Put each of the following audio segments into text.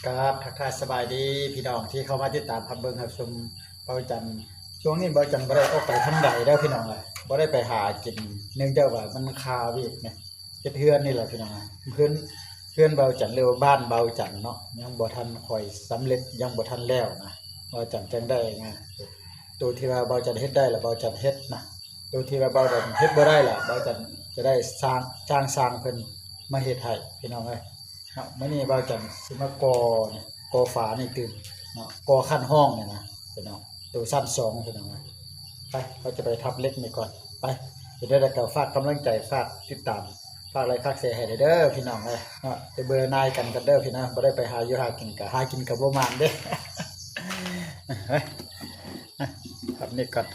ຄັບ ທັກທາຍສະບາຍດີພີ່ນ້ອງທີ່ເຂົ້າມາຕິດຕາມຮັບເບິ່ງຮັບຊົມເບົາຈັນ. ຊ່ວງນີ້ເບົາຈັນບໍ່ໄດ້ອອກໄປທາງໃດເດີພີ່ນ້ອງເອີຍ, ບໍ່ໄດ້ໄປຫາກິນ ເນື່ອງຈາກວ່າມັນຄາວຽກນະ ເຮັດເຮືອນນີ້ແຫຼະພີ່ນ້ອງເອີຍ. ເຮືອນ ເຮືອນເບົາຈັນ ຫຼືວ່າບ້ານເບົາຈັນເນາະ ຍັງບໍ່ທັນຄ່ອຍສຳເລັດ ຍັງບໍ່ທັນແລ້ວນະ, ເບົາຈັນຈັ່ງໄດ້ມາ ໂຕທີ່ວ່າເບົາຈັນເຮັດໄດ້ລະເບົາຈັນເຮັດນະ, ໂຕທີ່ວ່າເບົາຈັນເຮັດບໍ່ໄດ້ລະເບົາຈັນຈະໄດ້ສ້າງ ຈ້າງຊ່າງເພິ່ນມາເຮັດໃຫ້ພີ່ນ້ອງເອີຍ. ເນາະ ມື້ນີ້ເບົາຈັນຊິມາກໍ່ນີ້ ກໍ່ຝານີ້ຕື່ມເນາະ, ກໍ່ຂັ້ນຮອງນີ້ນະພີ່ນ້ອງ, ໂຕຊັ້ນສອງພີ່ນ້ອງ. ໄປ ເຮົາຈະໄປທັບເຫຼັກນີ້ກ່ອນ. ໄປ ເຮັດແນວໃດກໍຝາກກຳລັງໃຈ ຝາກຕິດຕາມ ຝາກໄລຄ໌ ຝາກແຊໃຫ້ແດ່ເດີພີ່ນ້ອງເອີຍເນາະ. ໄປເບື່ອໜ່າຍກັນກັນເດີພີ່ນ້ອງ, ບໍ່ໄດ້ໄປຫາຢູ່ຫາກິນ ກໍຫາກິນກໍບໍ່ໝານເດ້. ໄປ ພັບນີ້ກ່ອນ.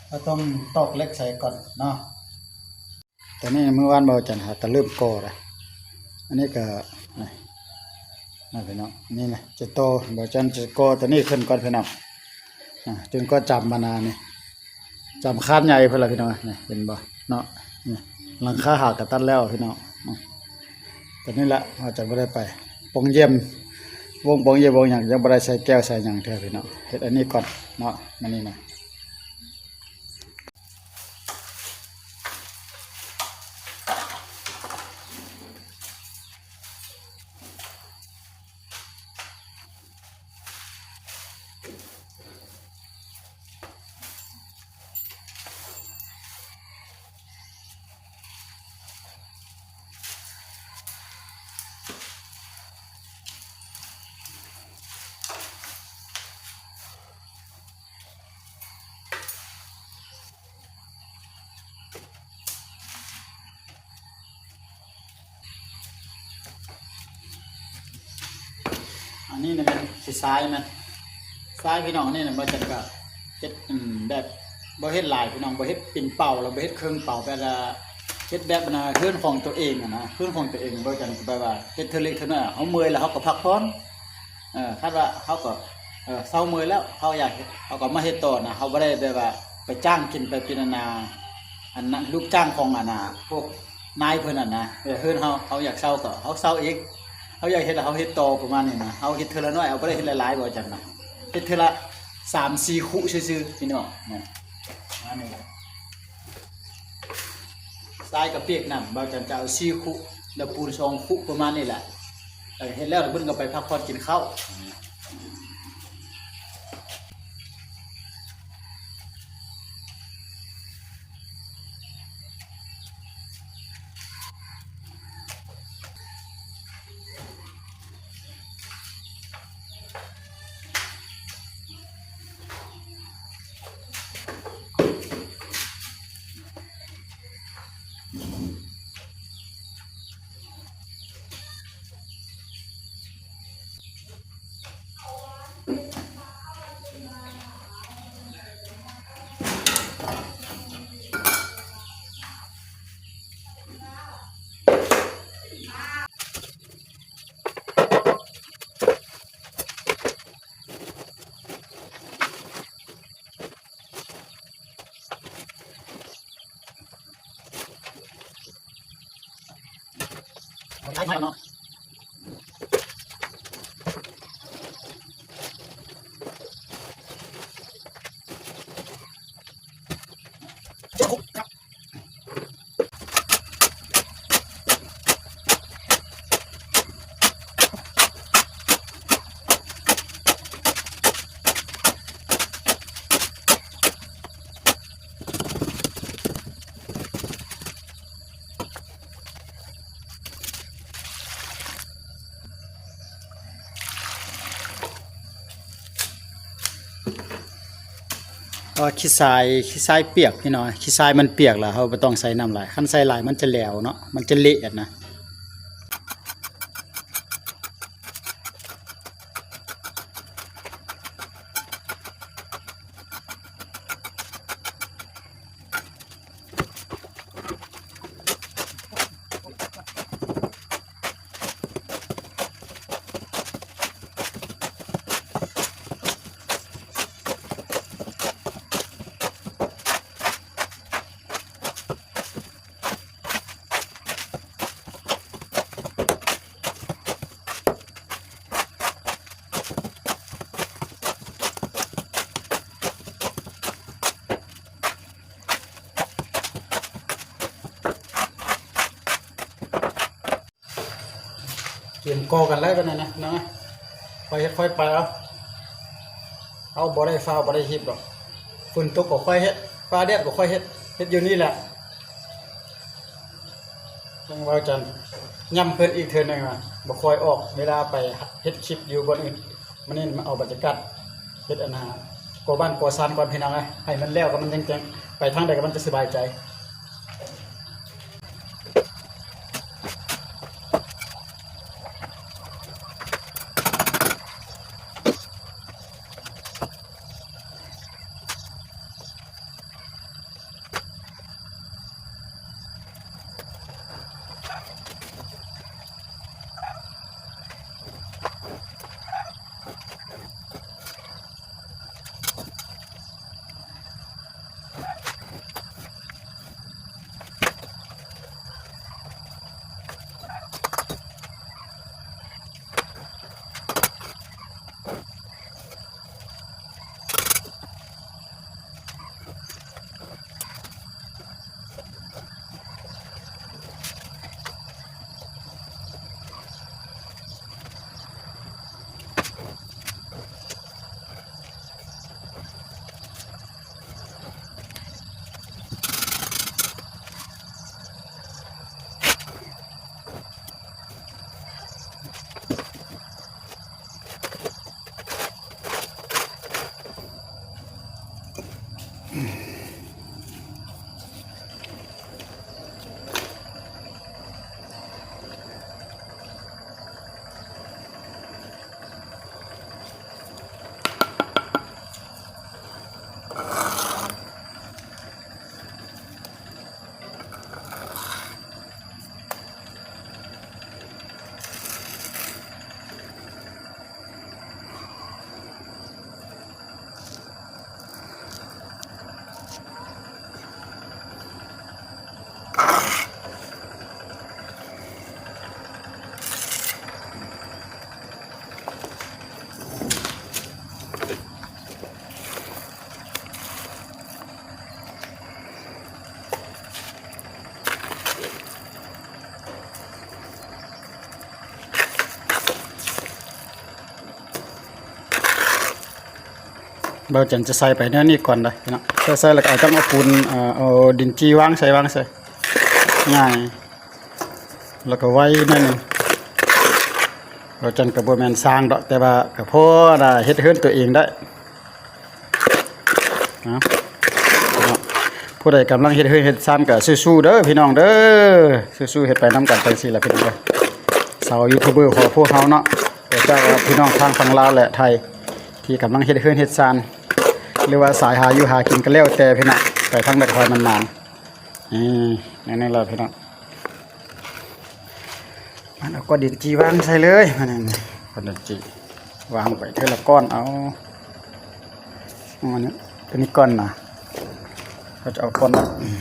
ເຮົາຕ້ອງຕອກເຫຼັກໃສ່ກ່ອນເນາະ. ຕອນນີ້ມື້ວານເບົາຈັນຫາກະເລີ່ມກໍ່ລະ, ອັນນີ້ກະ ນະພີ່ນ້ອງ, ນີ້ນະຈະຕໍ່ ເບົາຈັນຈະກໍ່ຕົວນີ້ຂຶ້ນກ່ອນພີ່ນ້ອງ, ຈົນກວ່າຈຳອັນນານີ້ ຈຳຄານໃຫຍ່ພຸ້ນລະພີ່ນ້ອງ. ນີ້ເຫັນບໍ່ເນາະ, ນີ້ຫຼັງຄາຫາກະຕັດແລ້ວພີ່ນ້ອງ. ຕົວນີ້ລະເຮົາຈະບໍ່ໄດ້ໄປປ່ອງຢ້ຽມ ວົງປ່ອງຢ້ຽມວົງຫຍັງ ຍັງບໍ່ໄດ້ໃສ່ແກ້ວໃສ່ຫຍັງເທື່ອພີ່ນ້ອງ. ເຮັດອັນນີ້ກ່ອນເນາະ ມື້ນີ້ນະ. ອັນນີ້ນະແມ່ນຊິຊາຍແມ່ນ ຊາຍພີ່ນ້ອງ. ອັນນີ້ນະ ເບົາຈັນກະເຮັດ ອືມ ແບບບໍ່ເຮັດຫຼາຍພີ່ນ້ອງ, ບໍ່ເຮັດເປັນເປົາ ແລ້ວບໍ່ເຮັດເຄິ່ງເປົາ, ແບບວ່າເຮັດແບບນະ ເຮືອນຂອງຕົວເອງຫັ້ນນະ, ເຮືອນຂອງຕົວເອງ. ເບົາຈັນກະແບບວ່າເຮັດເທື່ອເລັກເທື່ອນ້ອຍ ເຮົາເມື່ອຍແລ້ວເຮົາກະພັກຜ່ອນ. ເອີ ຄັນວ່າເຮົາກໍ ເອີ ເຊົາເມື່ອຍແລ້ວ ເຮົາຢາກເຮັດ ເຮົາກໍມາເຮັດຕໍ່ນະ, ເຮົາບໍ່ໄດ້ແບບວ່າໄປຈ້າງກິນ ໄປເປັນອັນນາ ອັນນະ ລູກຈ້າງຂອງອັນນາ ພວກນາຍເພິ່ນຫັ້ນນະ. ເອີ ເຮືອນເຮົາ ເຮົາຢາກເຊົາກໍເຮົາເຊົາເອງ, ເຮົາຢາກເຮັດເຮົາເຮັດຕໍ່ ປະມານນີ້ນະ. ເຮົາເຮັດເທື່ອລະໜ້ອຍ ເຮົາບໍ່ໄດ້ເຮັດຫຼາຍໆ ເວົ້າຈັ່ງນະ, ເຮັດເທື່ອລະສາມສີ່ຄຸຊື່ໆ ພີ່ນ້ອງນະ ປະມານນີ້ແຫຼະ. ຊາຍກະປຽກນຳ ເບົາຈັນຈະເອົາສີ່ຄຸ ແລ້ວປູນສອງຄຸ ປະມານນີ້ແຫຼະ. ເອີ ເຮັດແລ້ວເພິ່ນກໍໄປພັກຜ່ອນກິນເຂົ້າ. ເພາະວ່າຂີ້ຊາຍ ຂີ້ຊາຍປຽກພີ່ນ້ອງ ຂີ້ຊາຍມັນປຽກແລ້ວ ເຮົາບໍ່ຕ້ອງໃສ່ນ້ຳຫຼາຍ ຄັນໃສ່ຫຼາຍມັນຈະແຫຼວເນາະ ມັນຈະເລະນະ. ກຽມກໍ່ກັນໄດ້ປານນັ້ນນະ ພີ່ນ້ອງເອີຍ ຄ່ອຍເຮັດຄ່ອຍໄປເອົາ ເຮົາບໍ່ໄດ້ຟ້າວບໍ່ໄດ້ຮີບດອກ ຝົນຕົກກໍຄ່ອຍເຮັດ ຟ້າແດດກໍຄ່ອຍເຮັດ ເຮັດຢູ່ນີ້ແຫຼະ. ຈັ່ງເວົ້າຈັ່ງ ຢ້ຳເພິ່ນອີກເທື່ອໜຶ່ງວ່າ ບໍ່ຄ່ອຍອອກເວລາໄປເຮັດຄລິບຢູ່ບ່ອນອື່ນ ມາເນັ້ນມາເອົາບັນຍາກາດເຮັດອັນນ່າ ກໍ່ບ້ານກໍ່ຊານກ່ອນ ພີ່ນ້ອງເອີຍ ໃຫ້ມັນແລ້ວກໍມັນຈັ່ງໆ ໄປທາງໃດກໍມັນຈະສະບາຍໃຈ. ບ່າວຈັນຈະໃສ່ໄປແນວນີ້ກ່ອນເດີພີ່ນ້ອງ ໃສ່ ໃສ່ແລ້ວກໍເອົາ ຈັ່ງເອົາປູນ ເອີ ເອົາດິນຈີ່ວາງໃສ່ ວາງໃສ່ ງ່າຍ ແລ້ວກໍໄວໜ້ອຍໜຶ່ງ. ບ່າວຈັນກໍບໍ່ແມ່ນຊ່າງດອກ ແຕ່ວ່າກໍພໍໄດ້ເຮັດເຮືອນຕົວເອງໄດ້. ເນາະ ເນາະ ຜູ້ໃດກຳລັງເຮັດເຮືອນເຮັດຊານກໍສູ້ໆເດີພີ່ນ້ອງເດີ ສູ້ໆ ເຮັດໄປນຳກັນຈັ່ງຊີ້ລະພີ່ນ້ອງເອີຍ. ຊາວຢູທູບເບີຂອງພວກເຮົາເນາະ ກໍຈາກວ່າພີ່ນ້ອງທາງຝັ່ງລາວ ແລະ ໄທ ທີ່ກຳລັງເຮັດເຮືອນເຮັດຊານ ຫຼືວ່າສາຍຫາຢູ່ຫາກິນກໍແລ້ວແຕ່ພີ່ນ້ອງ ໄປທາງໃດກໍໃຫ້ມັນໝານ. ນີ້ ແນວນີ້ລະພີ່ນ້ອງ. ມັນເອົາກ້ອນດິນຈີ່ວາງໃສ່ເລີຍ ມັນນັ້ນ ກ້ອນດິນຈີ່ວາງໄປເທື່ອລະກ້ອນເອົາ ອັນນີ້ ຕົວນີ້ກ່ອນນະ ເຮົາຈະເອົາກ້ອນ ອືມ.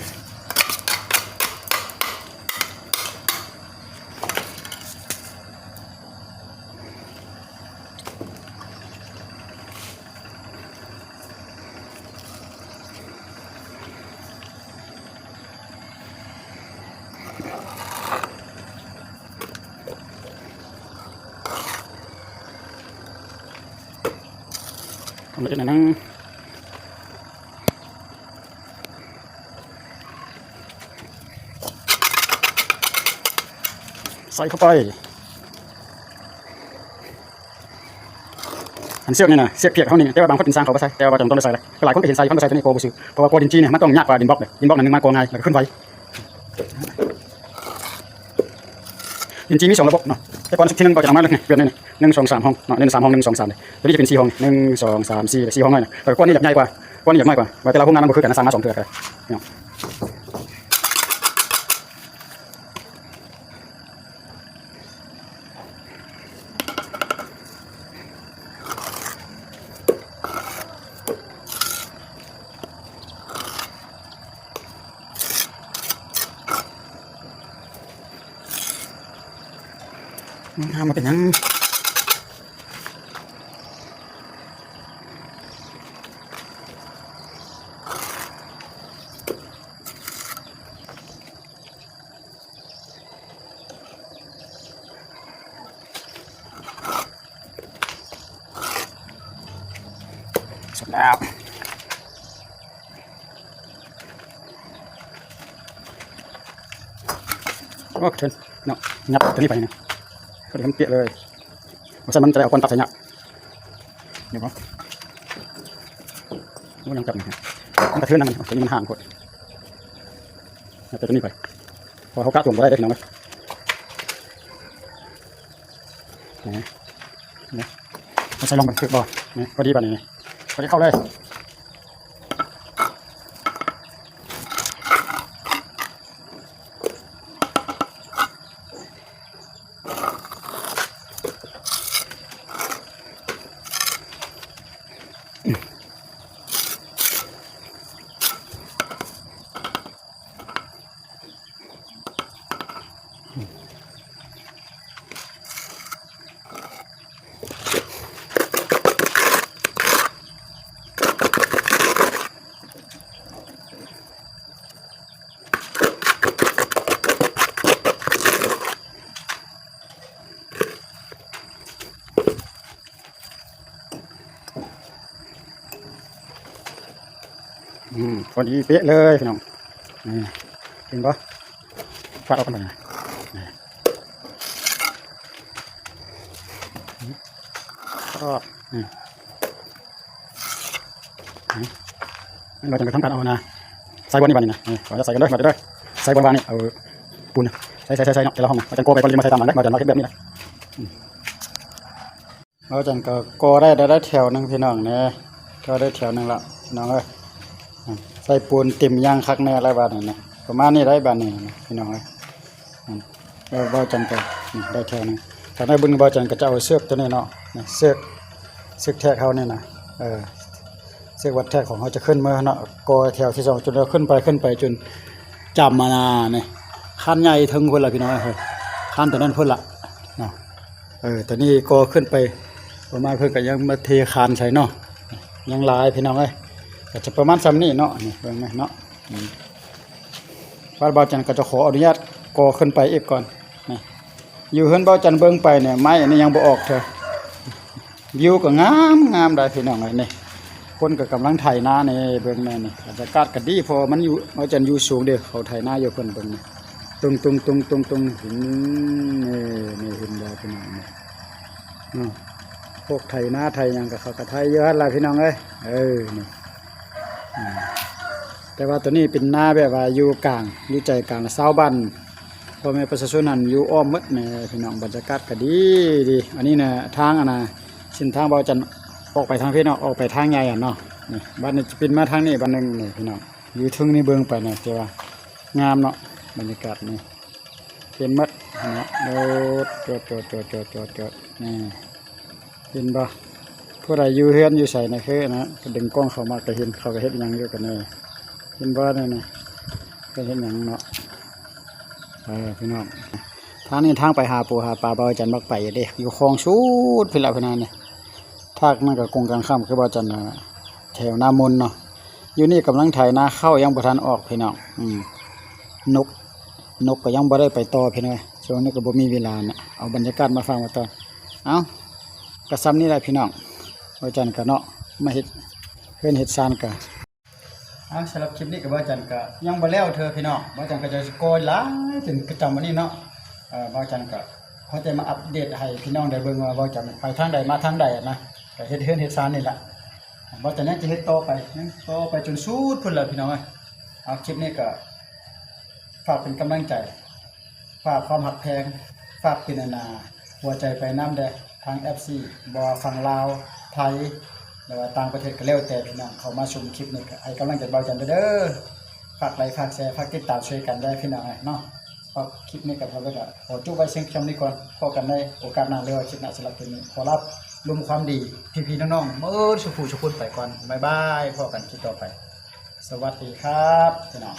ທຳລະອຽດໜ້ອຍໜຶ່ງ ໃສ່ເຂົ້າໄປ. ອັນເຊືອກນີ້ນະ ເຊືອກພຽກເຮົານີ້ ແຕ່ວ່າບາງຄົນເປັນຊ່າງເຂົາບໍ່ໃສ່ ແຕ່ວ່າເຈົ້າຕ້ອງໄດ້ໃສ່ລະ. ຫຼາຍຄົນກໍເຫັນໃສ່ ເຂົາກໍໃສ່ຕົວນີ້ກໍບໍ່ຊື່ ເພາະວ່າກໍດິນຈີ່ນີ້ມັນຕ້ອງຍາກກວ່າດິນບລັອກເດ້. ດິນບລັອກນັ້ນໜຶ່ງມາກໍງ່າຍ ແລ້ວກໍຂຶ້ນໄວ. ດິນຈີ່ມີສອງລະບົບເນາະ ແຕ່ກ່ອນສຸດທີໜຶ່ງກໍຈະເອົາມາເລີຍນີ້ ເວດນີ້ ໜຶ່ງ ສອງ ສາມ ຫ້ອງເນາະ ເປັນສາມຫ້ອງ ໜຶ່ງ ສອງ ສາມ ເລີຍ ຕົວນີ້ຈະເປັນສີ່ຫ້ອງ ໜຶ່ງ ສອງ ສາມ ສີ່ ສີ່ຫ້ອງເລີຍນະ. ແຕ່ກ້ອນນີ້ຢາກໃຫຍ່ກວ່າ ກ້ອນນີ້ຢາກນ້ອຍກວ່າ ວ່າແຕ່ລະໂຮງງານມັນບໍ່ຄືກັນນະ ສ້າງມາສອງເທື່ອກໍໄດ້ເນາະ. ມັນຫາມາເປັນຫຍັງ? ສຸກແລ້ວ. ໂອ້ ກະເທີນເນາະ ຫຍັບຕົວນີ້ໄປນະ ພໍດີມັນປຽກເລີຍ ບໍ່ຊັ້ນມັນຈະໄດ້ເອົາກ້ອນຕັກໃສ່ຍາກ. ເຫັນບໍ່? ໂອ້ ຍັງຈັບຢູ່ ມັນກະເທີນນະ ມັນ ຕົວນີ້ມັນຫ່າງໂພດ. ແຕ່ຕົວນີ້ໄປ ເພາະເຮົາກະຕົວງບໍ່ໄດ້ເດ້ພີ່ນ້ອງເອີຍ. ນີ້ ນີ້ ເຮົາໃສ່ລອງເບິ່ງຖືກບໍ່? ນີ້ ພໍດີບາດນີ້ ນີ້ ພໍດີເຂົ້າເລີຍ. ອືມ ພໍດີເປະເລີຍພີ່ນ້ອງ. ນີ້ ເຫັນບໍ່? ຟາດອອກກັນໄປນະ ນີ້ ອອກ ນີ້ ນີ້ ແລ້ວຈັ່ງກະທຳການເອົານະ ໃສ່ບ່ອນນີ້ບາດນີ້ນະ. ນີ້ ເອົາໃສ່ກັນເດີ ມາເດີ ໃສ່ບ່ອນວ່າງນີ້ ເອົາປູນໃສ່ ໃສ່ ໃສ່ ໃສ່ເນາະ ແຕ່ລະຫ້ອງນະ. ບ່າວຈັນກໍໄປ ບໍ່ໄດ້ມາໃສ່ຕາມຫຼັງເດ້ ບ່າວຈັນມາເຮັດແບບນີ້ແຫຼະ. ອືມ ບ່າວຈັນກໍກໍ່ໄດ້ ໄດ້ແຖວໜຶ່ງພີ່ນ້ອງເດ້ ກໍໄດ້ແຖວໜຶ່ງລະພີ່ນ້ອງເອີຍ. ອືມ ໃສ່ປູນເຕັມຢ່າງຄັກແນ່ແລ້ວບາດນີ້ນະ ປະມານນີ້ໄດ໋ບາດນີ້ນະ ພີ່ນ້ອງເອີຍ. ອືມ ແລ້ວບ່າວຈັນກໍ ນີ້ ໄດ້ແຖວໜຶ່ງ. ຖ້າໄດ້ບຸນບ່າວຈັນກໍຈະເອົາເຊືອກຕົວນີ້ເນາະ ນີ້ ເຊືອກ ເຊືອກແທກເຮົານີ້ນະ ເອີ ເຊືອກວັດແທກຂອງເຮົາຈະຂຶ້ນມາເນາະ ກໍແຖວທີສອງ ຈົນເຮົາຂຶ້ນໄປ ຂຶ້ນໄປຈົນຈຳອັນນະ ນີ້ ຄານໃຫຍ່ເທິງພຸ້ນລະພີ່ນ້ອງເອີຍ ຄານຕົວນັ້ນພຸ້ນລະເນາະ. ເອີ ຕອນນີ້ກໍຂຶ້ນໄປປະມານ ເພິ່ນກໍຍັງມາເທຄານໃສ່ເນາະ ຍັງຫຼາຍພີ່ນ້ອງເອີຍ. ກໍຈະປະມານຊ່ຳນີ້ເນາະ ນີ້ເບິ່ງແມະເນາະ. ອືມ ບາດບ່າວຈັນກໍຈະຂໍອະນຸຍາດກໍຂຶ້ນໄປອີກກ່ອນນະ. ຢູ່ເຮືອນບ່າວຈັນເບິ່ງໄປນີ້ ໄມ້ອັນນີ້ຍັງບໍ່ອອກເທື່ອ. ວິວກໍງາມ ງາມໄດ໋ພີ່ນ້ອງເອີຍນີ້. ຄົນກໍກຳລັງໄຖນານີ້ ເບິ່ງແມ່ນນີ້ ບັນຍາກາດກໍດີ ເພາະວ່າມັນຢູ່ ບ່າວຈັນຢູ່ສູງເດ້ ເຂົາໄຖນາຢູ່ເພິ່ນເບິ່ງນີ້ ຕຸງໆໆໆ ເຫັນ ນີ້ ນີ້ເຫັນບໍ່ພີ່ນ້ອງນີ້ເນາະ. ພວກໄຖນາໄຖຫຍັງກໍເຂົາກໍໄຖຢູ່ຫັ້ນລະພີ່ນ້ອງເອີຍ. ເອີ ນີ້ ອືມ ແຕ່ວ່າໂຕນີ້ເປັນນາແບບວ່າຢູ່ກາງ ຢູ່ໃຈກາງ ຊາວບ້ານ ພໍ່ແມ່ປະຊາຊົນຫັ້ນຢູ່ອ້ອມໝົດແມ່ພີ່ນ້ອງ. ບັນຍາກາດກໍດີ ດີ. ອັນນີ້ນະ ທາງອັນນະ ເສັ້ນທາງບ່າວຈັນອອກໄປທາງພີ້ເນາະ ອອກໄປທາງໃຫຍ່ຫັ້ນເນາະ. ນີ້ ບາດນີ້ຈະປິ່ນມາທາງນີ້ບາດໜຶ່ງນີ້ພີ່ນ້ອງ. ຢູ່ເທິງນີ້ເບິ່ງໄປນະ ແຕ່ວ່າງາມເນາະ ບັນຍາກາດນີ້ ເຫັນໝົດຫັ້ນເນາະ. ໂດດ ໂດດ ໂດດ ນີ້ ເຫັນບໍ່? ຜູ້ໃດຢູ່ເຮືອນຢູ່ໃສນະ ຄືນະ ກະດຶງກ້ອງເຂົ້າມາກະເຫັນ ເຂົາກະເຮັດຫຍັງຢູ່ກະແນ່. ເຫັນບໍ່ນີ້ນະ ເພິ່ນເຮັດຫຍັງເນາະ? ເອີ ພີ່ນ້ອງ ທາງນີ້ທາງໄປຫາປູຫາປາ ບ່າວຈັນມັກໄປເດ້ ຢູ່ຂອງສຸດພີ້ລະ ພີ່ນ້ອງນີ້. ທາງນັ້ນກະກົງກາງຂ້າມ ຄືບ່າວຈັນນະ ແຖວນາມົນເນາະ. ຢູ່ນີ້ກຳລັງໄຖນາ ເຂົ້າຍັງບໍ່ທັນອອກພີ່ນ້ອງ. ອືມ ນົກ ນົກກໍຍັງບໍ່ໄດ້ໄປຕໍ່ພີ່ນ້ອງເອີຍ ຊ່ວງນີ້ກໍບໍ່ມີເວລານະ. ເອົາບັນຍາກາດມາຝາກມາຕ້ອນ. ເອົ້າ ກໍຊ່ຳນີ້ແຫຼະພີ່ນ້ອງ ວ່າຈັ່ງກະເນາະ. ມາເຮັດເຮືອນເຮັດຊານກະ ອ່າ ສຳລັບຄລິບນີ້ກໍບ່າວຈັນກໍຍັງບໍ່ແລ້ວເທື່ອພີ່ນ້ອງ. ບ່າວຈັນກໍຈະຊິກໍ່ຫຼາຍເປັນປະຈຳວັນນີ້ເນາະ. ເອີ ບ່າວຈັນກໍພໍແຕ່ມາອັບເດດໃຫ້ພີ່ນ້ອງໄດ້ເບິ່ງວ່າບ່າວຈັນໄປທາງໃດມາທາງໃດນະ, ກໍເຮັດເຮືອນເຮັດຊານນີ້ລະ. ບ່າວຈັນຍັງຈະເຮັດຕໍ່ໄປ ຍັງຕໍ່ໄປຈົນສຸດພຸ້ນລະພີ່ນ້ອງເອີຍ. ເອົາ ຄລິບນີ້ກໍຝາກເປັນກຳລັງໃຈ ຝາກຄວາມຮັກແພງ ຝາກເປັນອັນນາຫົວໃຈໄປນຳແດ່ ທາງເອັຟຊີ ບໍ່ວ່າຝັ່ງລາວ ໄທ ຫຼືວ່າຕ່າງປະເທດກໍແລ້ວແຕ່ພີ່ນ້ອງ ເຂົ້າມາຊົມຄລິບນີ້ກໍໃຫ້ກຳລັງໃຈບ່າວຈັນເດີ. ຝາກໄລຄ໌ ຝາກແຊ ຝາກຕິດຕາມຊ່ວຍກັນເດີພີ່ນ້ອງເອີຍເນາະ. ເອົາ ຄລິບນີ້ກໍພໍແລ້ວ ກໍຂໍຈົບໄວ້ພຽງຊ່ຳນີ້ກ່ອນ. ພໍ້ກັນໃນໂອກາດໜ້າ ຫຼືວ່າຄລິບໜ້າ. ສຳລັບຄລິບນີ້ຂໍລາບລົມຄວາມດີ ພີ່ໆນ້ອງໆໝົດສູ່ຜູ້ສູ່ຄົນໄປກ່ອນ. ບາຍບາຍ ພໍ້ກັນຄລິບຕໍ່ໄປ. ສະຫວັດດີຄັບພີ່ນ້ອງ.